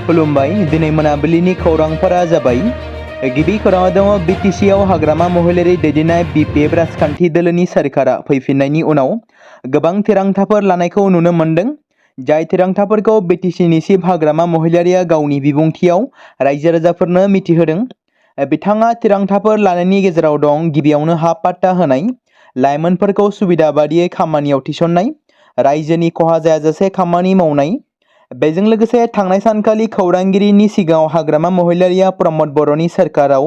खुलुमबाय दिनै मोनाबिलिनि खौरांफोरा जाबाय गिबि खौराङाव दङ बिटिसिआव हाग्रामा महिलारि दैदेननाय बिपिएफ राजखान्थि दोलोनि सोरखारा फैफिननायनि उनाव गोबां थिरांथाफोर लानायखौ नुनो मोन्दों। जाय थिरांथाफोरखौ बिटिसिनि चिफ हाग्रामा महिलारिया गावनि बिबुंथियाव रायजो राजाफोरनो मिथिहोदों। बिथाङा थिरांथाफोर लानायनि गेजेराव दं गिबियावनो हा पाट्टा होनाय, लाइमोनफोरखौ सुबिदा बादियै खामानियाव थिसननाय, रायजोनि खहा जायाजासे खामानि मावनाय। बेजों लोगोसे थांनाय सानखालि खौरांगिरिनि सिगाङाव हाग्रामा महिलारिया प्रमद बर'नि सोरखाराव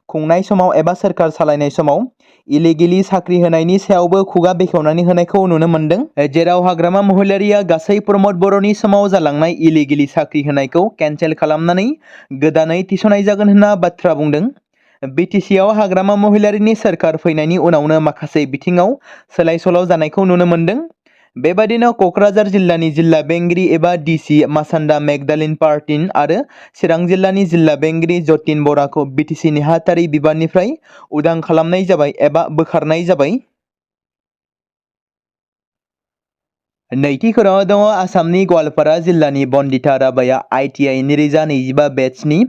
खुंनाय समाव एबा सोरखार सालायनाय समाव इलिगेलि साख्रि होनायनि सायावबो खुगा बेखेवनानै होनायखौ नुनो मोन्दों। जेराव हाग्रामा महिलारिया गासै प्रमद बर'नि समाव जालांनाय इलिगेलि साख्रि होनायखौ केन्सेल खालामनानै गोदानै थिसननाय जागोन होनना बाथ्रा बुंदों। बिटिसिआव हाग्रामा महिलारिनि सोरखार फैनायनि उनावनो माखासे बिथिङाव सोलाय सोल' जानायखौ नुनो मोन्दों। बेबादिनो क'क्राझार जिल्लानि जिल्ला बेंगिरि एबा डिसि मासान्दा मेगदालिन पार्टिन आरो चिरां जिल्लानि जिल्ला बेंगिरि जतिन बराखौ बिटिसि नेहाथारि बिबाननिफ्राय उदां खालामनाय जाबाय एबा बोखारनाय जाबाय। नैथि खौराङाव दङ आसामनि गवालपारा जिल्लानि बन्दिता राबाया ITI 2025 बेट्सनि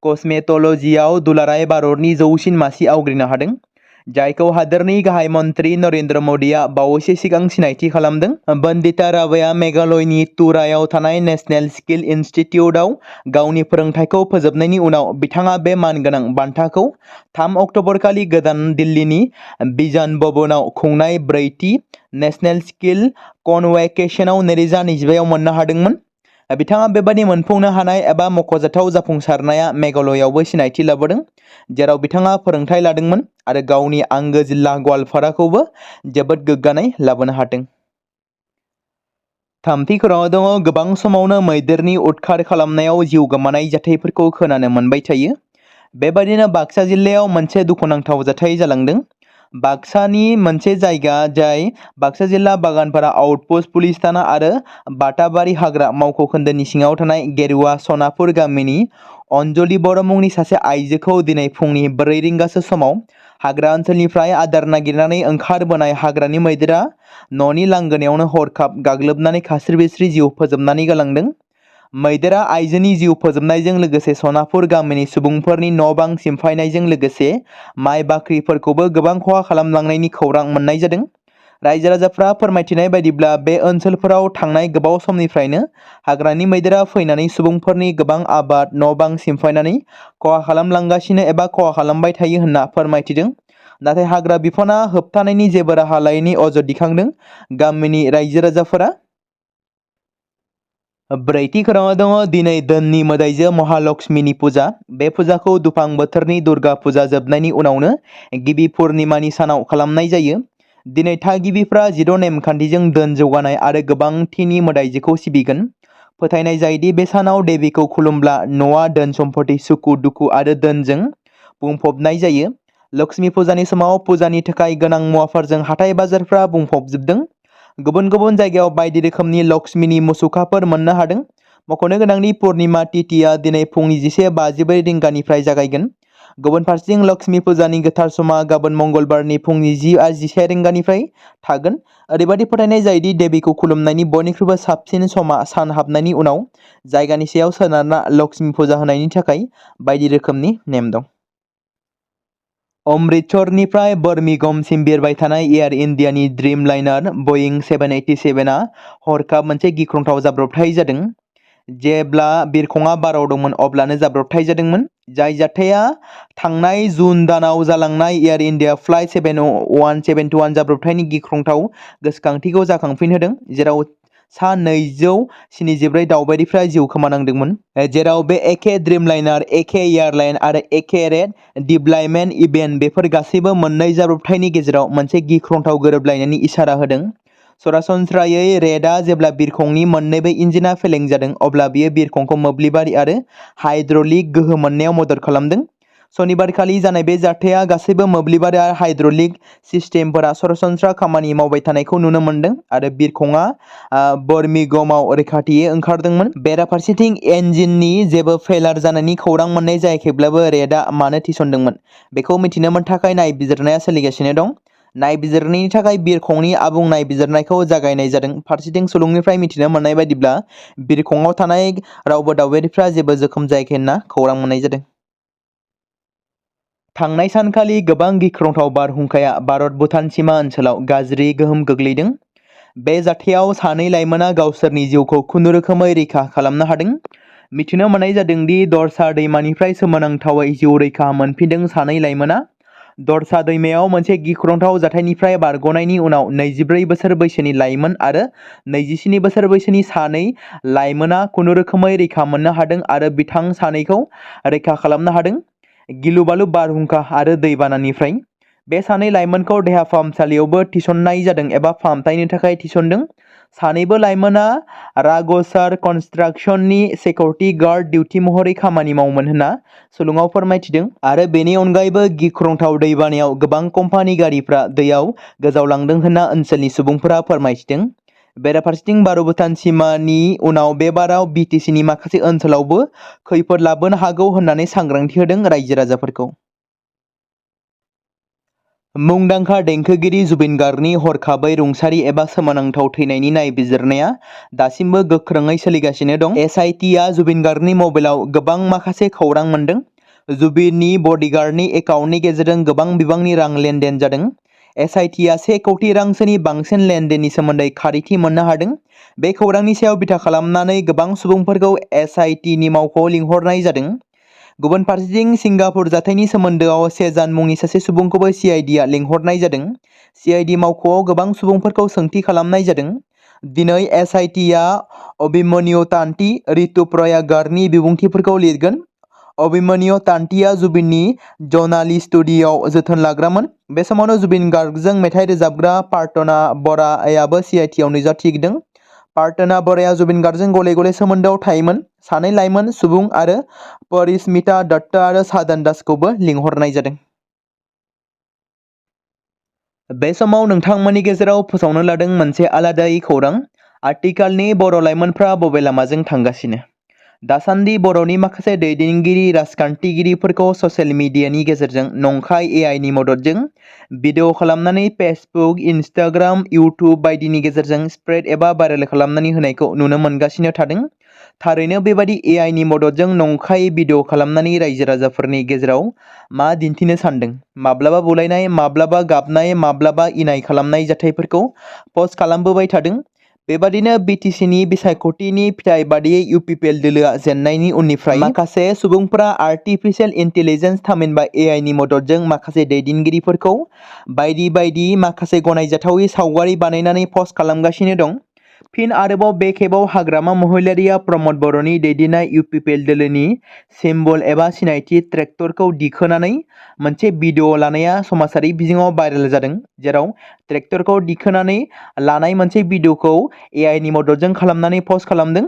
कस्मेट'लजियाव दुलाराय भारतनि जौसिन मासि आवग्रिनो हादों। जायखौ हादोरनि गाहाय मन्त्रि नरेन्द्र मदिया बावैसो सिगां सिनायथि खालामदों। बन्दिता राबाया मेघालयनि तुरायाव थानाय नेशनेल स्किल इनस्टिट्यूटआव गावनि फोरोंथायखौ फोजोबनायनि उनाव बिथाङा बे मानगोनां बान्थाखौ 3 अक्ट'बरखालि गोदान दिल्लीनि बिजान भवनाव खुंनाय 4थि नेशनेल स्किल कनवेकेसनाव 2025आव मोननो हादोंमोन। बिथाङा बेबादि मोनफुंनो हानाय एबा मख'जाथाव जाफुंसारनाया मेघालयआवबो सिनायथि लाबोदों, जेराव बिथाङा फोरोंथाय लादोंमोन आरो गावनि आंगो जिल्ला गवालपाराखौबो जोबोद गोग्गानाय लाबोनो हादों। थामथि खौराङाव दङ गोबां समावनो मैदेरनि उदखार खालामनायाव जिउ गोमानाय जाथायफोरखौ खोनानो मोनबाय थायो। बेबादिनो बाक्सा जिल्लायाव मोनसे दुखुनांथाव जाथाय जालांदों। बाक्सानि मोनसे जायगा जाय बाक्सा जिल्ला बागानपारा आउटपोस्ट पुलिस थाना आरो बाटाबारि हाग्रा मावख'खोन्दोनि सिङाव थानाय गेरुवा सनापुर गामिनि अनजलि बर' मुंनि सासे आइजोखौ दिनै फुंनि 4 रिंगासो समाव हाग्रा ओनसोलनिफ्राय आदार नागिरनानै ओंखारबोनाय हाग्रानि मैदेरा न'नि लांगोनायावनो हरखाब गाग्लोबनानै खास्रि बिस्रि जिउ फोजोबनानै गालांदों। मैदेरा आइजोनि जिउ फोजोबनायजों लोगोसे सनापुर गामिनि सुबुंफोरनि न' बां सिमफायनायजों लोगोसे माइ बाख्रिफोरखौबो गोबां खहा खालामलांनायनि खौरां मोननाय जादों। रायजो राजाफ्रा फोरमायथिनाय बायदिब्ला बे ओनसोलफोराव थांनाय गोबाव समनिफ्रायनो हाग्रानि मैदेरा फैनानै सुबुंफोरनि गोबां आबाद न' बां सिमफायनानै खहा खालामलांगासिनो एबा खहा खालामबाय थायो होनना फोरमायथिदों। नाथाय हाग्रा बिफाना होबथानायनि जेबो राहा लायैनि अजद दिखांदों गामिनि रायजो राजाफोरा। 4थि खौराङाव दङ दिनै धोननि मोदाइजो महालक्ष्मीनि फुजा। बे फुजाखौ दुफां बोथोरनि दुर्गा फुजा जोबनायनि उनावनो गिबि पुर्निमानि सानाव खालामनाय जायो। दिनै थागिबिफ्रा 16 नेमखान्थिजों धोन जौगानाय आरो गोबांथिनि मोदाइजोखौ सिबिगोन। फोथायनाय जायोदि बे सानाव देवीखौ खुलुमब्ला न'आ धोन सम्पति सुखु दुखु आरो धोनजों बुंफबनाय जायो। लक्ष्मी फुजानि समाव फुजानि थाखाय गोनां मुवाफोरजों हाथाय बाजारफ्रा बुंफबजोबदों। गुबुन गुबुन जायगायाव बायदि रोखोमनि लक्ष्मीनि मुसुखाफोर मोननो हादों। मख'नो गोनांदि पुर्निमा तिथिया दिनै फुंनि 11:54 रिंगानिफ्राय जागायगोन। गुबुन फारसेथिं लक्ष्मी फुजानि गोथार समा गाबोन मंगलबारनि फुंनि 10:11 रिंगानिफ्राय थागोन। ओरैबादि फोथायनाय जायोदि देवीखौ खुलुमनायनि बयनिख्रुइबो साबसिन समा सान हाबनायनि उनाव जायगानि सायाव सोनारना लक्ष्मी फुजा होनायनि थाखाय बायदि रोखोमनि नेम दं। अमृतसरनिफ्राय बर्मिंघमसिम बिरबाय थानाय एयार इन्डियानि ड्रीम लाइनार बइं 787आ हरखाब मोनसे गिख्रंथाव जाब्रबथाय जादों। जेब्ला बिरखंआ बाराव दंमोन अब्लानो जाब्रबथाय जादोंमोन। जाय जाथाया थांनाय जुन दानाव जालांनाय एयार इन्डिया फ्लाइट 71721 जाब्रबथायनि गिख्रंथाव गोसोखांथिखौ जाखांफिनहोदों, जेराव सा 274 दावबायारिफ्रा जिउ खोमानांदोंमोन। जेराव बे एखे ड्रीमलाइनार, एखे एयारलाइन आरो एखे रेट डिप्लयमेन्ट इभेन्ट बेफोर गासैबो मोननै जाब्रबथायनि गेजेराव मोनसे गिख्रंथाव गोरोबलायनायनि इसारा होदों। सरासनस्रायै रेटआ जेब्ला बिरखंनि मोन्नैबो इन्जिना फेलें जादों अब्ला बेयो बिरखंखौ मोब्लिबारि आरो हाइड्रलिक गोहो मोननायाव मदद खालामदों। सनिबारखालि जानाय बे जाथाया गासैबो मोब्लिबारि आरो हाइड्रलिक सिस्टेमफोरा सरासनस्रा खामानि मावबाय थानायखौ नुनो मोन्दों आरो बिरखंआ बर्मिंघमाव रैखाथियै ओंखारदोंमोन। बेराफारसेथिं इन्जिननि जेबो फेलार जानायनि खौरां मोननाय जायाखैब्लाबो रेटआ मानो थिसनदोंमोन बेखौ मिथिनो थाखाय नायबिजिरनाया सोलिगासिनो दं। नायबिजिरनायनि थाखाय बिरखंनि आबुं नायबिजिरनायखौ जागायनाय जादों। फारसेथिं सुलुंनिफ्राय मिथिनो मोननाय बायदिब्ला बिरखंआव थानाय रावबो दावबायारिफ्रा जेबो जोखोम जायाखै होनना खौरां मोननाय जादों। थांनाय सानखालि गोबां गिख्रंथाव बारहुंखाया भारत-भुटान सीमा ओनसोलाव गाज्रि गोहोम गोग्लैदों। बे जाथायाव सानै लाइमोना गावसोरनि जिउखौ खुनुरोखोमै रैखा खालामनो हादों। मिथिनो मोननाय जादों दि दरसा दैमानिफ्राय सोमोनांथावै जिउ रैखा मोनफिनदों सानै लाइमोना। दरसा दैमायाव मोनसे गिख्रंथाव जाथायनिफ्राय बारग'नायनि उनाव 24 बोसोर बैसोनि लाइमोन आरो 27 बोसोर बैसोनि सानै लाइमोना खुनुरोखोमै रैखा मोननो हादों आरो बिथां सानैखौ रैखा खालामनो हादों गिलु-बालु बारहुंखा आरो दैबानानिफ्राय। बे सानै लाइमोनखौ देहा फाहामसालियावबो थिसननाय जादों एबा फाहामथायनि थाखाय थिसनदों। सानैबो लाइमोना रागसार कन्स्ट्राक्शननि सिकिउरिटि गार्ड डिउटि महरै खामानि मावोमोन होनना सुलुङाव फोरमायथिदों। आरो बेनि अनगायैबो गिख्रंथाव दैबानायाव गोबां कम्पानि गारिफ्रा दैयाव गोजावलांदों होनना ओनसोलनि सुबुंफोरा फोरमायथिदों। बेराफारसेथिं भारत-भुटान सीमानि उनाव बे बाराव बिटिसिनि माखासे ओनसोलावबो खैफोद लाबोनो हागौ होननानै सांग्रांथि होदों रायजो-राजाफोरखौ। मुंदांखा देंखोगिरि जुबिन गार्गनि हरखाबै रुंसारि एबा सोमोनांथाव थैनायनि नायबिजिरनाया दासिमबो गोख्रोङै सोलिगासिनो दं। एसआइटिआ जुबिन गार्गनि मबाइलाव गोबां माखासे खौरां मोनदों। जुबिननि बडिगार्डनि एकाउन्टनि गेजेरजों गोबां बिबांनि रां लेनदेन जादों। एसआइटिआ 1 कौटि रांसोनि बांसिन लेनदेननि सोमोन्दै खारिथि मोननो हादों। बे खौरांनि सायाव बिथा खालामनानै गोबां सुबुंफोरखौ एसआइटिनि मावख'आव लिंहरनाय जादों। गुबुन फारसेथिं सिंगापुर जाथायनि सोमोन्दोआव सेजान मुंनि सासे सुबुंखौबो सिआइडिआ लिंहरनाय जादों। सिआइडि मावख'आव गोबां सुबुंफोरखौ सोंथि खालामनाय जादों। दिनै एसआइटिआ अभिमन्यु तान्ति, ऋतुप्रिया गार्गनि बिबुंथिफोरखौ लिरगोन। अभिमन्यु तान्तिआ जुबिननि जनाली स्टुडिय'आव जोथोन लाग्रामोन। बे समावनो जुबिन गार्गजों मेथाइ रोजाबग्रा प्रार्थना बरायाबो सिआइटिआव नुजाथिदों। प्रार्थना बराया जुबिन गार्गजों गले-गले सोमोन्दोआव थायोमोन। सानै लाइमोन सुबुं आरो परिस्मिता दत्त आरो साधन दासखौबो लिंहरनाय जादों। बे समाव नोंथांमोननि गेजेराव फोसावनो लादों मोनसे आलादायै खौरां। आथिखालनि बर' लाइमोनफ्रा बबे लामाजों थांगासिनो? दासान्दि बर'नि माखासे दैदेनगिरि राजखान्थिगिरिफोरखौ ससियेल मिडियानि गेजेरजों नंखाय एआइनि मददजों भिडिअ खालामनानै फेसबुक, इनस्टाग्राम, इउटुब बायदिनि गेजेरजों स्प्रेड एबा भाइरेल खालामनानै होनायखौ नुनो मोनगासिनो थादों। थारैनो बेबादि एआइनि मददजों नंखाय भिडिअ खालामनानै रायजो-राजाफोरनि गेजेराव मा दिन्थिनो सानदों? माब्लाबा बुलायनाय, माब्लाबा गाबनाय, माब्लाबा इनाय खालामनाय जाथायफोरखौ पस्ट खालामबोबाय थादों। बेबादिनो बिटिसिनि बिसायख'थिनि फिथाइ बादियै इउपिपिएल दोलोआ जेननायनि उननिफ्राय माखासे सुबुंफोरा आर्टिफिशियेल इन्टेलिजेन्स थामहिनबा एआइनि मददजों माखासे दैदेनगिरिफोरखौ बायदि माखासे गनायजाथावै सावगारि बानायनानै पस्ट खालामगासिनो दं। फिन आरोबाव बे खेबाव हाग्रामा महिलारिया प्रमद बर'नि दैदेननाय इउपिपिएल दोलोनि सिम्बल एबा सिनायथि ट्रेक्टरखौ दिखोनानै मोनसे भिडिअ लानाया समाजारि बिजोङाव भाइरेल जादों, जेराव ट्रेक्टरखौ दिखोनानै लानाय मोनसे भिडिअखौ एआइनि मददजों खालामनानै पस्ट खालामदों।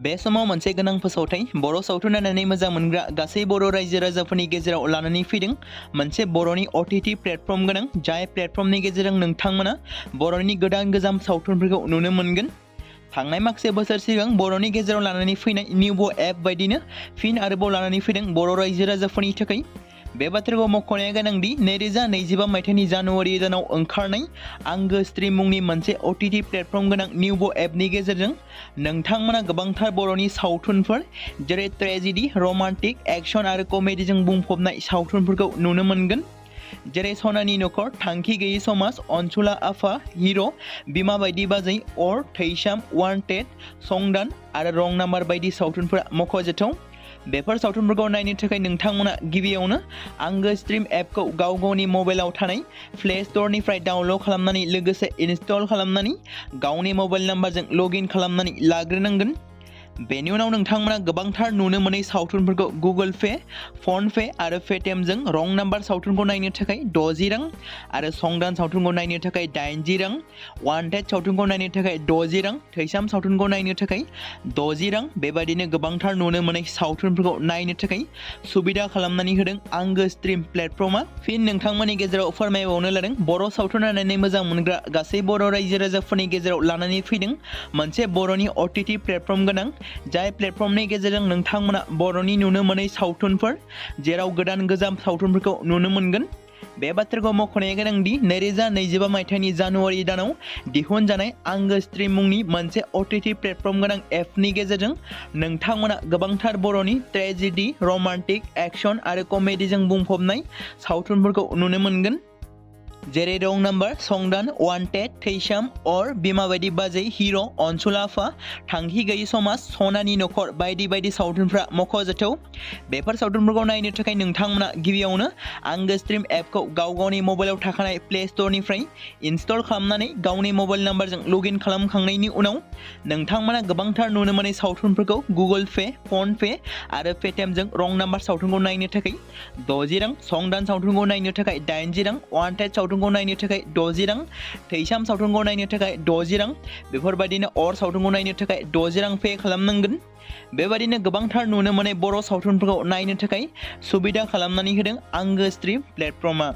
बे समाव मोनसे गोनां फोसावथाय बर' सावथुन नायनानै मोजां मोनग्रा गासै बर' रायजो-राजाफोरनि गेजेराव लानानै फैदों। मोनसे बर'नि OTT प्लेटफर्म गोनां, जाय प्लेटफर्मनि गेजेरजों नोंथांमोना बर'नि गोदान सावथुनफोरखौ नुनो मोनगोन। थांनाय माखासे बोसोर सिगां बर'नि गेजेराव लानानै फैनाय निउबो एप बायदिनो फिन आरोबाव लानानै फैदों बर' रायजो-राजाफोरनि थाखाय। बे बाथ्राखौ मख'नाया गोनांदि 2025 मायथाइनि जानुवारि दानाव ओंखारनाय आंगो स्ट्रिम मुंनि मोनसे OTT प्लेटफर्म गोनां निउबो एपनि गेजेरजों नोंथांमोना गोबांथार बर'नि सावथुनफोर जेरै ट्रेजेडि, रमान्टिक, एक्सन आरो कमेडिजों बुंफबनाय सावथुनफोरखौ नुनो मोनगोन। जेरै सनानि नखर, थांखि गैयै समाज, अनसुला आफा, हिर', बिमा बायदि बाजै, अर, थैसाम, वान्टेड, संदान आरो रं नाम्बार बायदि सावथुनफोरा मख'जाथाव। बेफोर सावथुनफोरखौ नायनो थाखाय नोंथांमोना गिबियावनो आंगो स्ट्रिम एपखौ गावनि मबाइलाव थानाय प्ले स्ट'रनिफ्राय डाउनल'ड खालामनानै लोगोसे इनस्टल खालामनानै गावनि मबाइल नाम्बारजों लग इन खालामनानै लाग्रोनांगोन। बेनि उनाव नोंथांमोना गोबांथार नुनो मोनै सावथुनफोरखौ गुगोल पे, फन पे आरो पेटिएमजों रं नाम्बार सावथुनखौ नायनो थाखाय 60 रां आरो संदान सावथुनखौ नायनो थाखाय 80 रां, वान्टेड सावथुनखौ नायनो थाखाय 60 रां, थैसाम सावथुनखौ नायनो थाखाय 60 रां बेबायदिनो गोबांथार नुनो मोनै सावथुनफोरखौ नायनो थाखाय सुबिदा खालामनानै होदों आंगो स्ट्रिम प्लेटफर्मआ। फिन नोंथांमोननि गेजेराव फोरमायबावनो लादों बर' सावथुन नायनानै मोजां मोनग्रा गासै बर' रायजो-राजाफोरनि गेजेराव लानानै फैदों मोनसे बर'नि OTT प्लेटफर्म गोनां जाय प्लेटफर्मनि गेजेरजों नोंथांमोना बर'नि नुनो मोनै सावथुनफोर जेराव गोदान गोजाम सावथुनफोरखौ नुनो मोनगोन। बे बाथ्राखौ मख'नाया गोनांदि 2025 मायथाइनि जानुवारि दानाव दिहुनजानाय आंगो स्ट्रीम मुंनि मोनसे OTT प्लेटफर्म गोनां एपनि गेजेरजों नोंथांमोना गोबांथार बर'नि ट्रेजेडी, रमान्टिक, एक्शन आरो कमेडीजों बुंफबनाय सावथुनफोरखौ नुनो मोनगोन। जेरै रं नाम्बार, संदान, वान्टेड, थैसाम, अर, बिमा बायदि बाजै, हिर', अनसुला आफा, थांखि गैयि समाज, सनानि नखर बायदि बायदि सावथुनफ्रा मख'जाथाव। बेफोर सावथुनफोरखौ नायनो थाखाय नोंथांमोना गिबियावनो आंगो स्ट्रीम एपखौ गावनि मबाइलाव थाखानाय प्ले स्ट'रनिफ्राय इनस्टल खालामनानै गावनि मबाइल नाम्बारजों लगइन खालामखांनायनि उनाव नोंथांमोना गोबांथार नुनो मोनै सावथुनफोरखौ गुगोल पे, फन पे आरो पेटिएमजों रं नाम्बार सावथुनखौ नायनो थाखाय 60 रां, संदान सावथुनखौ नायनो थाखाय 80 रां, वान्टेड सावथुनखौ नायनो थाखाय 60 रां, थैसाम सावथुनखौ नायनो थाखाय 60 रां, बेफोरबायदिनो अर सावथुनखौ नायनो थाखाय 60 रां पे खालामनांगोन। बेबायदिनो गोबांथार नुनो मोनै बर' सावथुनफोरखौ नायनो थाखाय सुबिदा खालामनानै होदों आंगो स्ट्रीम प्लेटफर्मआ।